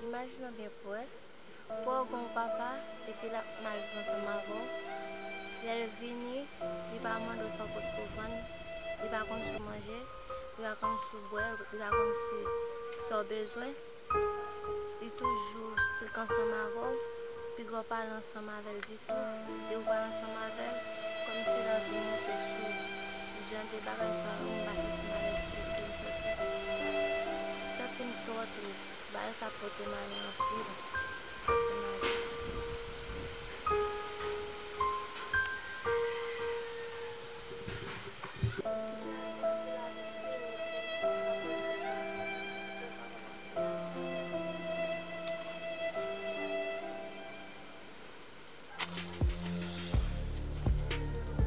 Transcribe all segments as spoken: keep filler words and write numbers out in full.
Imajine w byen pou wè. Pou w gen yon papa, epi l ap mal viv ansanm avè w. Lè l vini, li pa mande w sa w pot pou vann, li pa konn si w manje, li pa konn si w bwè, li pa konn si sa w bezwen. Li toujou strik ansanm avè w, piga w pa ale ansanm avè l ditou. Depi w pa ale ansanm avè l, kòmsi l ap vin monte sou w. Jan de bagay sa yo, m pa santi m alèz ditou, m santi, santi m twò tris. Bagay sa pote m ale anpil. Santi m alèz.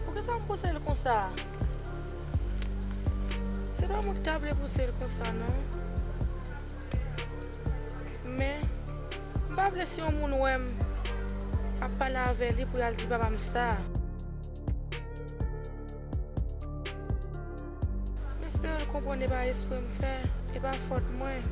Poukisa m pouse l konsa? Se pa mwen ki ta vle pouse l konsa, non. Men, m pa vle si yon moun wè m ap pale avè li pou y al di papa m sa. M espere l konprann e pa espre m fè, e pa fòt mwen.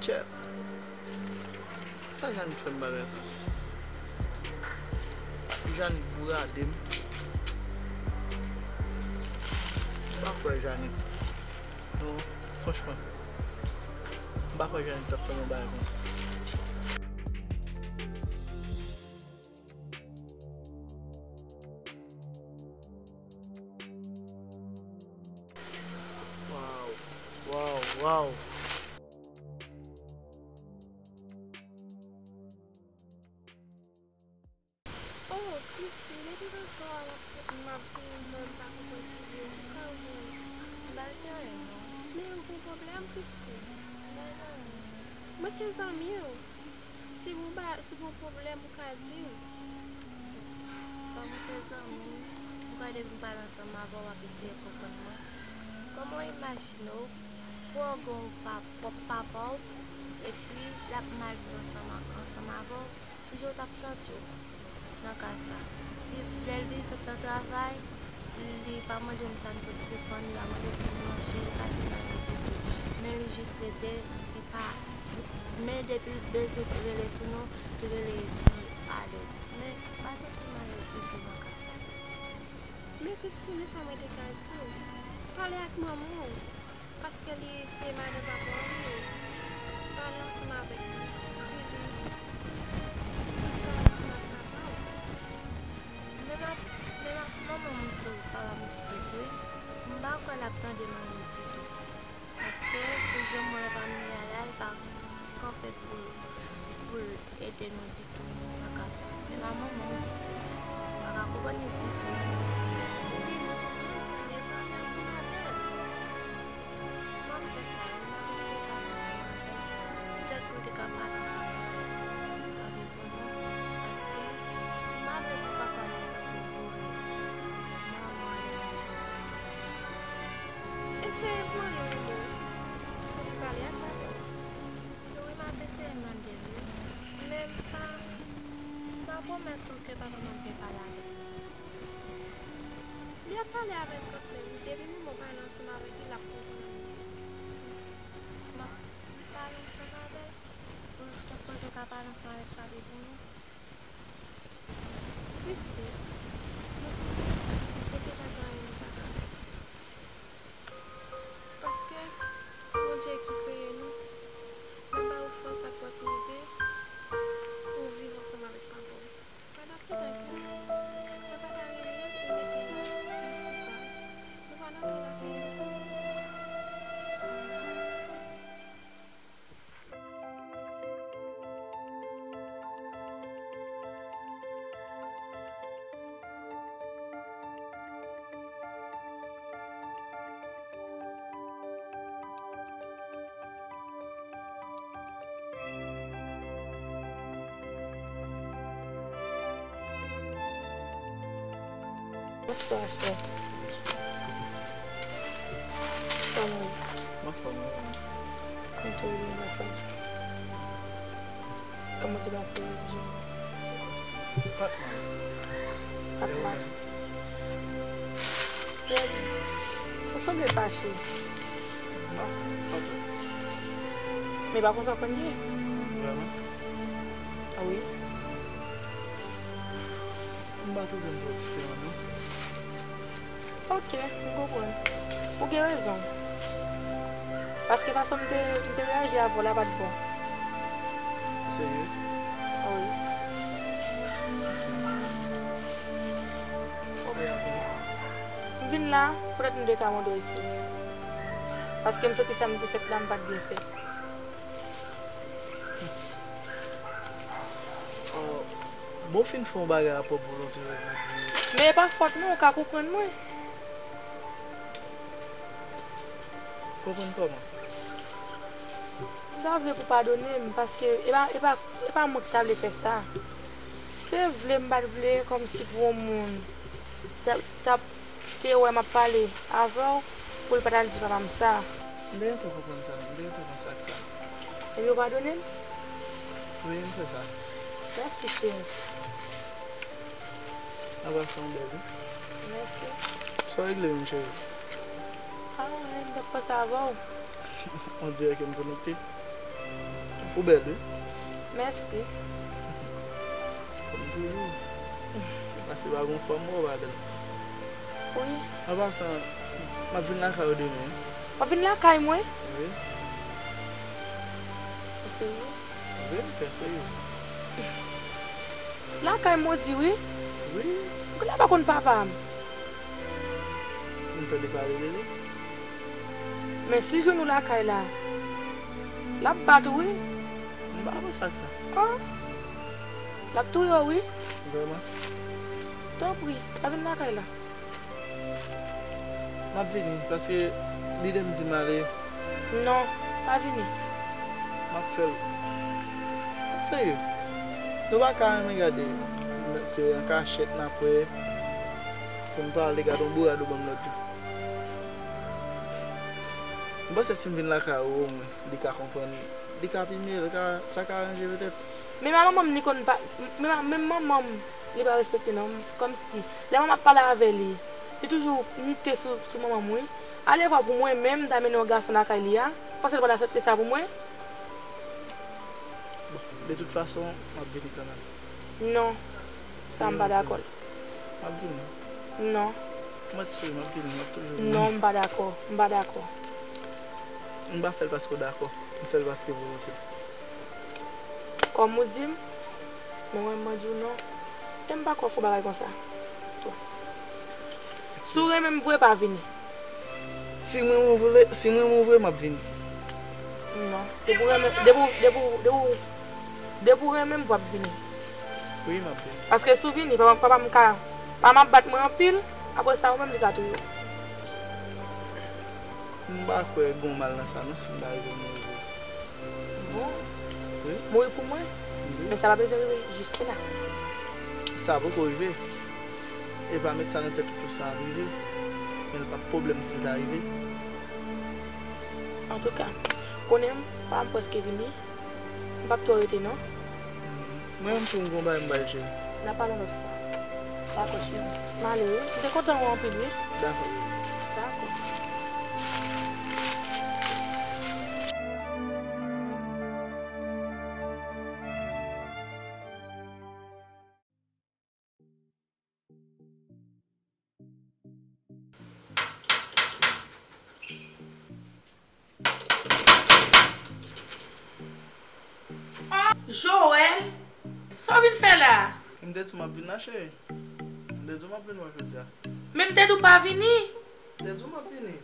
Kèt! Sa Janit fè m bagay sa? Janit bourade m. M pa kwè Janit. Non, franchman. M pa kwè Janit t ap fè m yon bagay konsa. Waw, waw, waw. Oh, Christy, depi tantò a l ap sot m ap vini, mwen m pa konprann figi w. Kisa w gen? M pa gen anyen, non. Men ou gen pwoblèm, Christy? M pa gen anyen. Mwen se zanmi w. Si w ba, si w gen yon pwoblèm, ou ka di m. Kòm ou se zanmi m, ou kwè depi m pale ansanm avè w, w ap eseye konprann mwen. Kòman w imajine w pou w gen yon pa, pwòp papa w, epi l ap mal viv ansanm, ansanm avè w, kijan w t ap santi w nan ka sa? Li, lè l vin sot nan travay, li pa mande n sa n pot pou fann, li pa mande si n manje, li pa di n anyen ditou. Men li jis rete, li pa, men depi l bezwen rele sou nou, li rele sou nou alèz. Men m pa santi m alèz ditou nan ka sa. Men Christy, men sa mwen te ka di w. Pale ak manman w. Paske li se madan papa w li ye. Pale ansanm avèk li. Di li, di li pale ansanm ak papa w. Menm ak, menm ak manman m tou, papa m strik wi. M pa kwè l ap tande manman m ditou. Paske pou jan mwen pa m ye a la, l pa kanpe pou, pou l ede nou ditou nan ka sa. Men pa manman m ditou. M pa ka konprann li ditou. Epi, mezanmi, pale ansanm avè l. M ap fè sa wi, m ap eseye pale ansanm avè l. Petèt mwen te ka pale ansanm avè l. Pa gen pwoblèm, paske m pa vle pou papa m tankou vòlè. Mwen, mwen, mwen, jan sa. Eseye pran yon mo pou li pale ak papa w. Wi, m ap eseye mande l wi. Men m pa, m pa pwomèt ou ke papa m ap vin pale avèk li. Li ap pale avè l kanmenm. Depi moman w pale ansanm avèk li, l ap konprann. M ap pale ansanm avè l. Pou l, pou l te ka pale ansanm avèk papi pou nou. Christy, ki kreye nou. Mwen ba ou fòs ak pòtinite pou w viv ansanm avèk papa w. Pandan se tan ke mwen pa ta rele l, li rete la, jis konsa. Nou pa nan tan lakay nou. Bonswa, chè. Kòman w ye? M anfòm, wi. Mwen tou, wi, mèsi. Kòman te pase jodi? Pa t mal. Pa t mal. Ou sanble fache. Non, pa twò. Men pa konsa w konn ye. Vrèman? A wi. M pa twouve m twò diferan, non. Ok, m konprann. Ou gen rezon. Paske fason m te, m te reyaji avè w la pa t bon. Ou serye? Wi. Ok. M vin la, poutèt m te ka mande w eskiz. Paske m santi sa m te fè la, m pa t byen fè. Oh, bon, w fin fè yon bagay a pwòp volonte w, jodi. Men e pa fòt mwen, ou ka konprann mwen. Konprann kòman? M ta vle pou w padone m, paske e pa, e pa, e pa mwen ki ta vle fè sa. Se vle m pa t vle, kòmsi pou yon moun t ap, t ap te wè m ap pale avè w, pou l pa t al di papa m sa. M te gentan konprann sa, m te gentan panse ak sa. Ebyen, w padone m? Wi, m fè sa. Mèsi, cheri. An pasan, w bèl, wi. Mèsi. Sa w regle menm, cheri? A, anyen, m t ap panse avè w. On dirè ke m konekte. Ou bèl, wi. Mèsi. Kòm toujou. Paske pa gon fanm, ou pa bèl. Wi. An pasan, m ap vin lakay ou demen. W ap vin lakay mwen? Wi. Ou serye? Wi, m trè serye. Lakay m ou di wi? Wi. Ou genlè pa konn papa m. M tande pale de li. Men si l jwenn ou lakay la, l ap bat ou wi. M pa panse ak sa. Ah. L ap touye w wi. Vrèman? Tanpri, pa vin lakay la. M ap vini, paske lide m di m ale. Non, pa vini. M ap fè l. Serye. Nou pa ka renmen gade. Se an kachèt n ap wè. Pou n pale, gade yon bourad ou ban m lòt jou. M panse si m vin lakay ou, omwen, li ka konprann. Li ka pi mye, li ka, sa ka ranje petèt. Menm a manman m, li konn pa, menm a, menm manman m, li pa respekte non. Kòmsi, lè manman ap pale avè li, li toujou moute sou, sou manman m, wi. Alevwa pou mwen menm, m ta mennen yon gason lakay li a, ou panse l pral aksepte sa pou mwen? Bon, de tout fason, m ap vini kanmenm. Non, sa m pa dakò. M ap vini. Non. Mwen sou, m ap vini, m ap toujou vini. Non, m pa dakò, m pa dakò. M pa fè l paske w dakò, m fè l paske volonte m. Kòm ou di m, men mwen, mwen di w non. E m pa kwè w fè bagay konsa. Tou. Si w renmen m vre, pa vini. Si m renmen w vre, si m renmen w vre, m ap vini. Non. Depi w renmen, depi w, depi w, depi w, depi w renmen m, w ap vini. Wi, m ap vini. Paske si w vini, papa, papa m ka, papa m ap bat mwen anpil, apre sa, ou menm, li ka touye w. M pa kwè gen mal nan sa, non, si m ta rive mouri. Bon. Wi. Mouri pou mwen? Wi. Men sa pa bezwen rive jiske la. Sa poko rive. E pa met sa nan tèt ou tou sa ap rive. Men l p ap pwoblèm si l ta rive. Antouka, konnen m, pa m prèske vini. M p ap twò rete, non. Mwen menm tou m gon bagay m bay cheri. N a pale yon lòt fwa. Dakò, cheri. M ale, wi. M te kontan wè w anpil, wi. Dakò. Dakò. Joël, sa w vin fè la? M te di w m ap vin la, cheri. M te di w m ap vin wè jodi a. Men m te di w pa vini. M te di w m ap vini.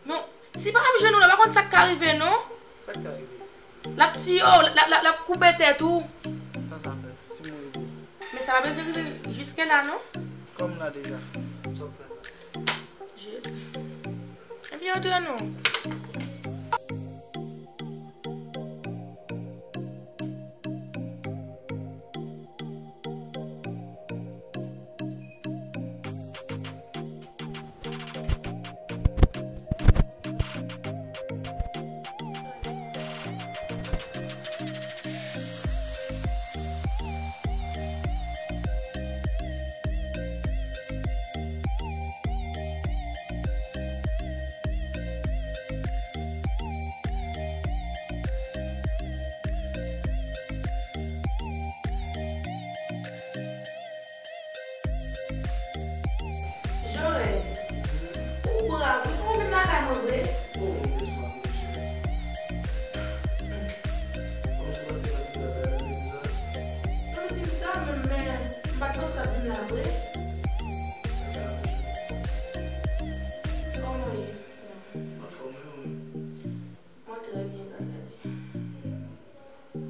Men, si pa m jwenn ou la, pa konn sa k ka rive, non. Sa k ka rive? L ap tiye w, l ap, l ap, l ap koupe tèt ou. Sa sa fè, si m rive? Men sa pa bezwen rive jiske la, non. Kòm la deja. Sa w fè? Jezi. Ebyen, antre non. Joël, ou brav wi, ou vin lakay mwen vre? Oh, mwen bezwen apre cheri. Kòman w te panse mwen te pral fè mwen vin la? Mwen te di sa menm, men m pa t panse w t ap vin la vre. Sa ka apre cheri? Kòman w ye? Anfòm wi, ou menm? Mwen trè byen, gras a Dye.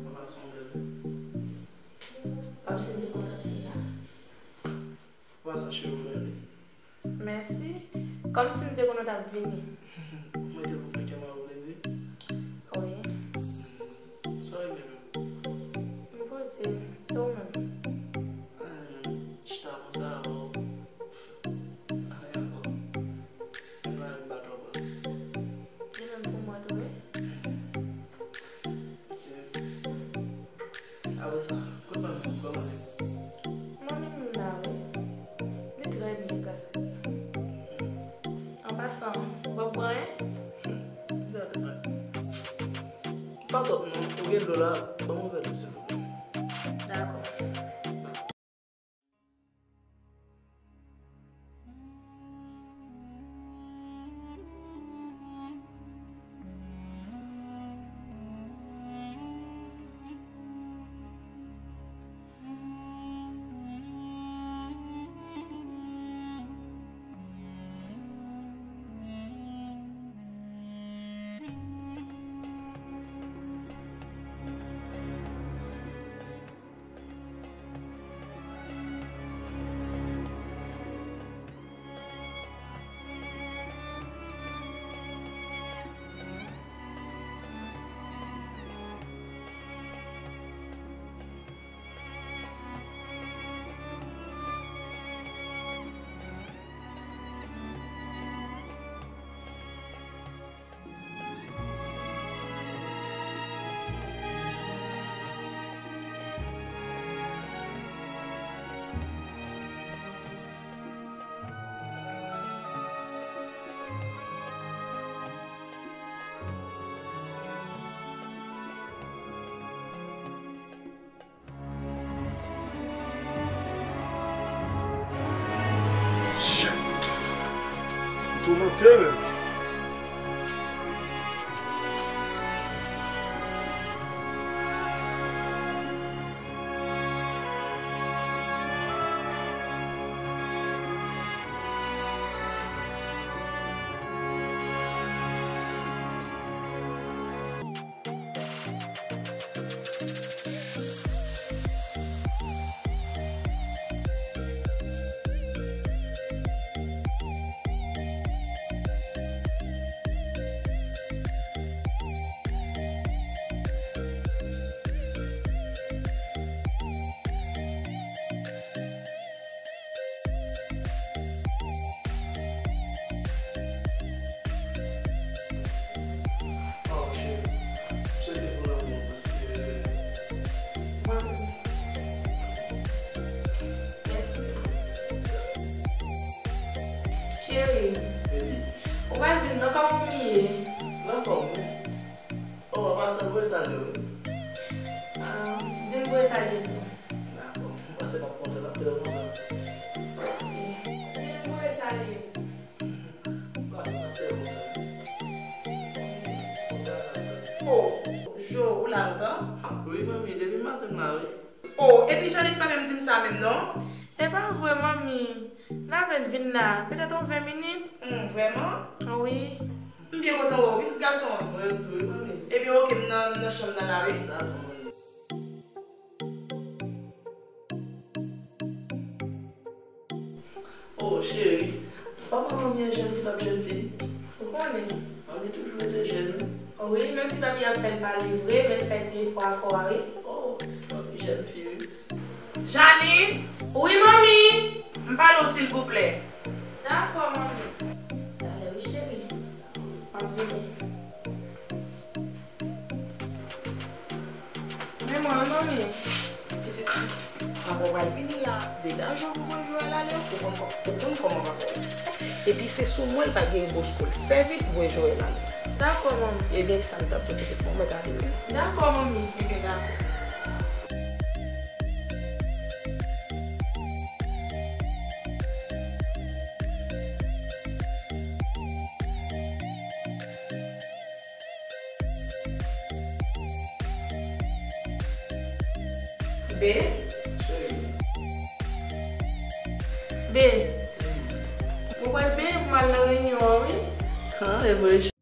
Papa sa w bèl wi. Kòmsi m te konn w t ap vin la. Papa sa cheri w bèl wi. Mèsi. Kòmsi m te konn w t ap vini. Ou mete pou fè kè mari w plezi? Wi. Sa w renmen menm? M poze. E ou menm? Anyen menm. Chita konsa avè w. Anyen ankò. Menm la menm pa twò pran. Li menm pou mwen tou wi. Ok. Apre sa, kote manmi w? Kòman li? Manmi m la wi. Li trè byen, gras a Dye. An pasan, w ap pran anyen? Gade mwen. Pa twòp non, ou gen dlo la, ban m yon vè dlo silvouplè. Dakò. Shit! M toumante menm. Oh, cheri, m swete pou lanmou paske mwen menm. Mèsi. Cheri, baby, ou pa di m non, kòman w ye? M anfòm wi. Oh, an pasan, voye salye w wi. Ah, di l voye salye tou. Dakò. M panse m ap kontan, l ap trè kontan. Di l voye salye. M panse l ap trè kontan. Oh! Jo, ou la lontan? Wi, manmi, depi maten m la, wi. Oh, epi Janit pa menm di m sa menm, non? E pa vre, manmi. N apèn vin la, petèt yon ven minit. Hmm, vrèman? Wi. M byen kontan wè w, pitit gason an. Mwen menm tou, wi, manmi. Ebyen, oke, m nan, m nan chanm nan la, wi. Dakò, manmi. Oh, cheri, papa manmi an jèn fi p ap jèn fi. Ou konnen. Manmi toujou rete jèn, wi. Wi, menm si papi ap fè l pale vre, men l fè ti efò akò a, wi. Oh, papi jèn fi, wi. Janit! Wi, manmi! M pale w, silvouplè. Dakò, manmi. Talè, wi, cheri. M ap vini. Men mwen, wi, manmi. Pitit, papa w pral vini la. Degaje w pou voye Joël ale. Ou konn kò-, ou konn kòman papa w ye. Epi se sou mwen l pral gen gwo skou l. Fè vit, voye Joël ale. Dakò, manmi. Ebyen, sa m t ap di w, pitit mwen, mwen ta vini. Dakò, manmi. Ebyen, dakò. Be. Be. Mwen pral benyen pou m al nan reyinyon an, wi. Ah, e vre.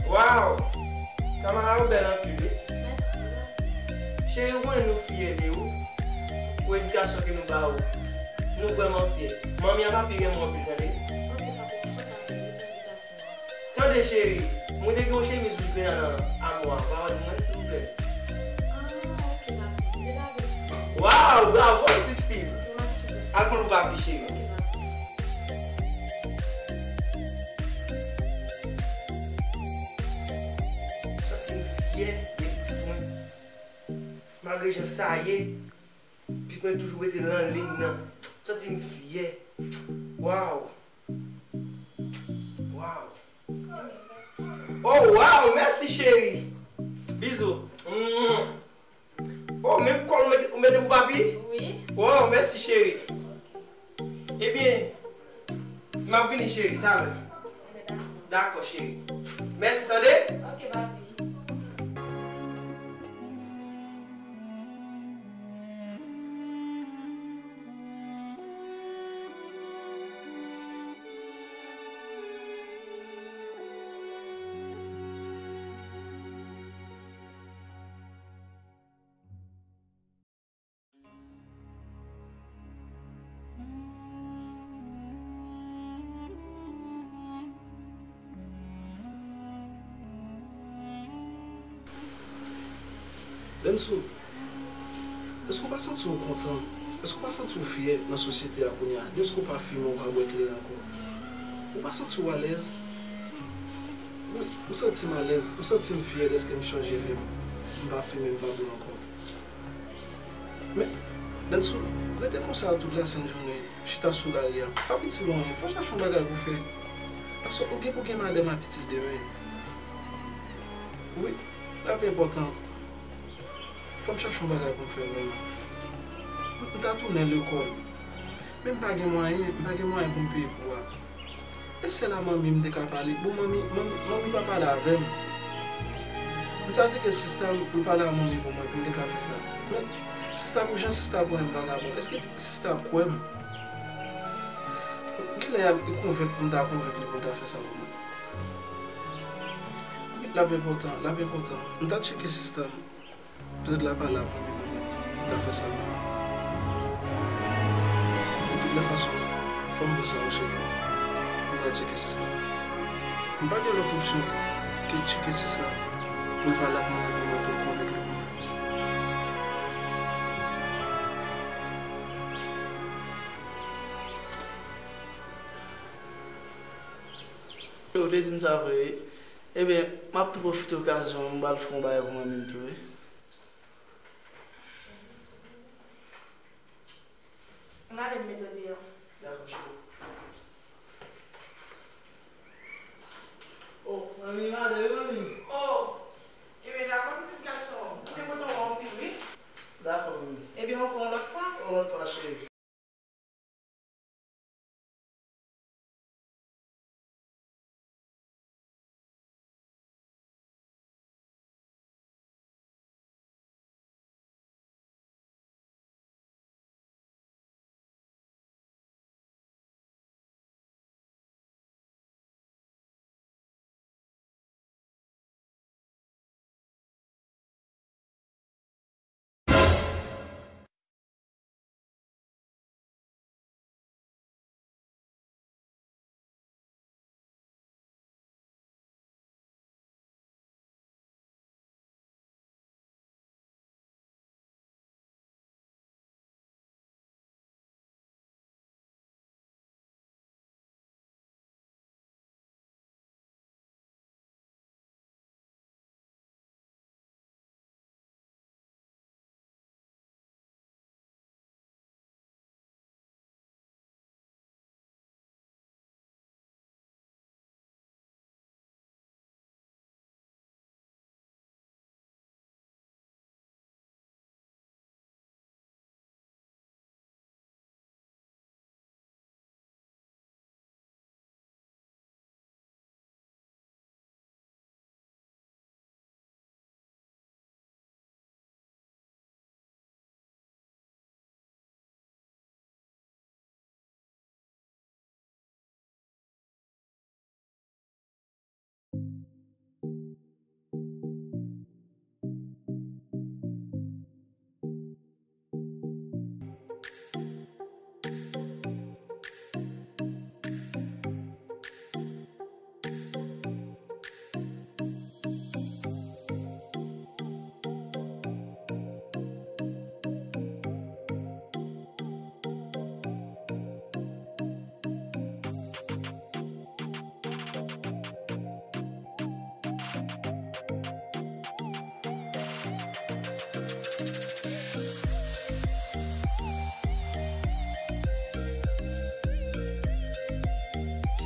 Waw! Kamala, ou bèl anpil, wi. Mèsi. Cheri, ou konnen nou fyè de ou, pou edikasyon ke nou ba ou. Nou vrèman fyè. Manmi an papi renmen w anpil, tande. Ok, papi, m kontan anpil wi pou envitasyon an. Tande, cheri, mwen te gen yon chemiz wouj grenn nan amwa a. Ou pa wè l pou mwen, silvouplè? Ah, ok, papi. M te lave l. Waw, bravo, pitit fi m. Ok, m ap tcheke. Al pran l pou papi, cheri. Ok, papi. M santi m fyè de pitit mwen. Malgre jan sa ye, pitit mwen toujou rete nan liy nan. M santi m fyè. Waw. Waw. Oh, waw, mèsi, cheri. Bizou. Mwah. Oh, menm kòl ou mete, ou mete pou papi? Wi. Waw, mèsi, cheri. Ebyen, m ap vini, cheri, talè. Dakò, cheri. Mèsi, tande? Ok, papi. Densou, èske w pa santi w kontan? Èske w pa santi w fyè nan sosyete a kounye a? Dèske w pa fimen, w pa bwè kleren ankò? Ou pa santi w alèz? Mwen, m santi m alèz. M santi m fyè dèske m chanje vi m. M pa fimen, m pa bwè ankò. Men, Densou, rete konsa tout lasent jounen, chita sou lari a, pa itil ou anyen. Fò w chache yon bagay pou w fè. Paske ou gen pou gen madanm ak pitit demen. Wi, l ap enpòtan. Fò m chache yon bagay pou m fè vrèman. M ta tounen lekòl. Men m pa gen mwayen, m pa gen mwayen pou m peye kou a. E sèl a manmi m te ka pale. Bon, manmi, manmi, manmi pa pale avè m. M ta tcheke sista m pou l pale a manmi pou mwen, pou m te ka fè sa. Men sista, pou jan sista konnen m vagabon, èske sista ap kwè m? Genlè y ap konvenk, m ta konvenk li pou l ta fè sa pou mwen. L ap enpòtan, l ap enpòtan. M ta tcheke sista m. Petèt l ap ale apre midi. Li ta fè sa menm. De tout lè fason, fò m wè sa, wi, cheri. M pral tcheke sista m. M pa gen lòt opsyon ke tcheke sista m pou l pale ak manman pou mwen, pou l konvenk li pou mwen. Ou te di m sa vre, wi. Ebyen, m ap tou pwofite okazyon an, m pral fè yon bagay pou manmi m tou, wi. Ann ale m mete w deyò. Dakò, cheri. Oh, manmi, madan, wi, manmi. Oh, ebyen, dakò, pitit gason. Mwen te kontan wè w anpil, wi. Dakò, manmi. Ebyen, ankò yon lòt fwa. Yon lòt fwa, cheri.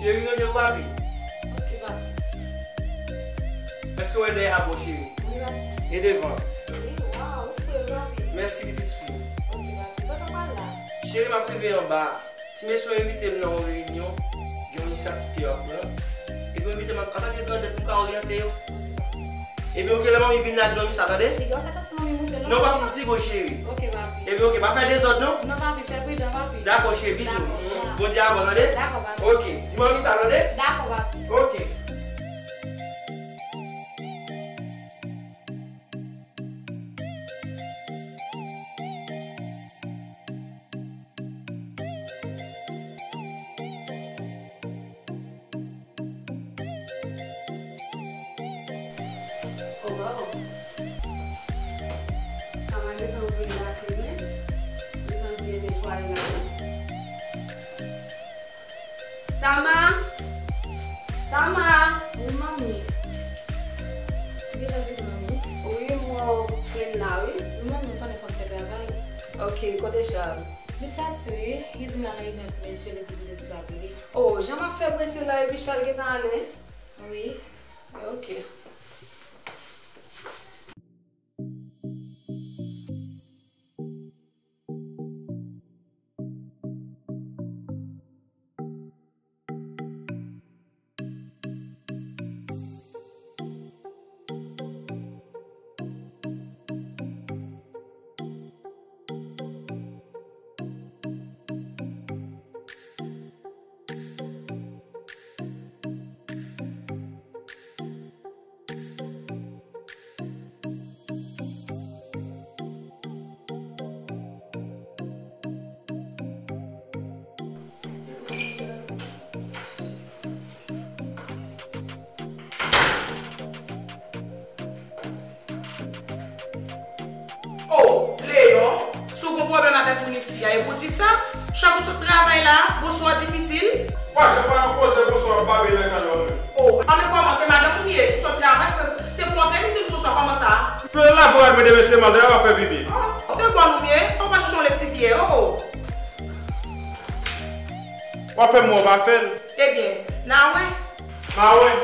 Cheri, ranje w, papi. Ok, papi. Èske w wè dèyè a bò, cheri? Wi, papi. E devan? Wi, waw, ou fre, papi. Mèsi, pitit fi m. Ok, papi. Papa pa la. Cheri, m ap rive anba. Ti mesye yo envite m nan yon reyinyon, gen yon inisyativ ke yo ap pran. Epi yo envite m an, antanke grandèt pou m ka oryante yo. Epi oke, lè manmi vin la, di manmi sa, tande? Piga, w fè atann si manmi moute, non? Non, papi, di bon, cheri. Oke, papi. Epi oke, pa fè dezòd, non? Non, papi, fè pridan, papi. Dakò, cheri, bizou. Dakò, dakò. Bondye avè w, tande? Dakò, papi. Oke, di manmi sa, tande? Dakò, papi. Oke. Oh, waw. Sa va gentan voye lakay mwen. Gentan voye netwaye lakay. Tama! Tama! Wi, manmi. Ou gentan vini, manmi? Wi, m wè w plenn la, wi. Wi, manmi, ou konnen fò m fè travay. Ok, kote Charles? Li soti, wi. Li di m l al nan reyinyon ti mesye, li di m te di sa pou li. Oh, jan m ap fè prese la, epi Charles gentan ale? Wi. Ok. Avèk moun isi a, e pou di sa, chak ou sot travay la, bonswa difisil. Pa janm pa nan koze bonswa ap babe nan kay la menm. O, a men kòman se madanm ou m ye, si w sot travay, se pou antre vin di m bonswa, kòman sa? Lave w al mete mesye mal, dayè w ap fè pipi. O, se bòn ou m ye, ou pa chonchon lesiv ye, o. W ap fè m wè w pa fè l. Ebyen, n a wè. N a wè.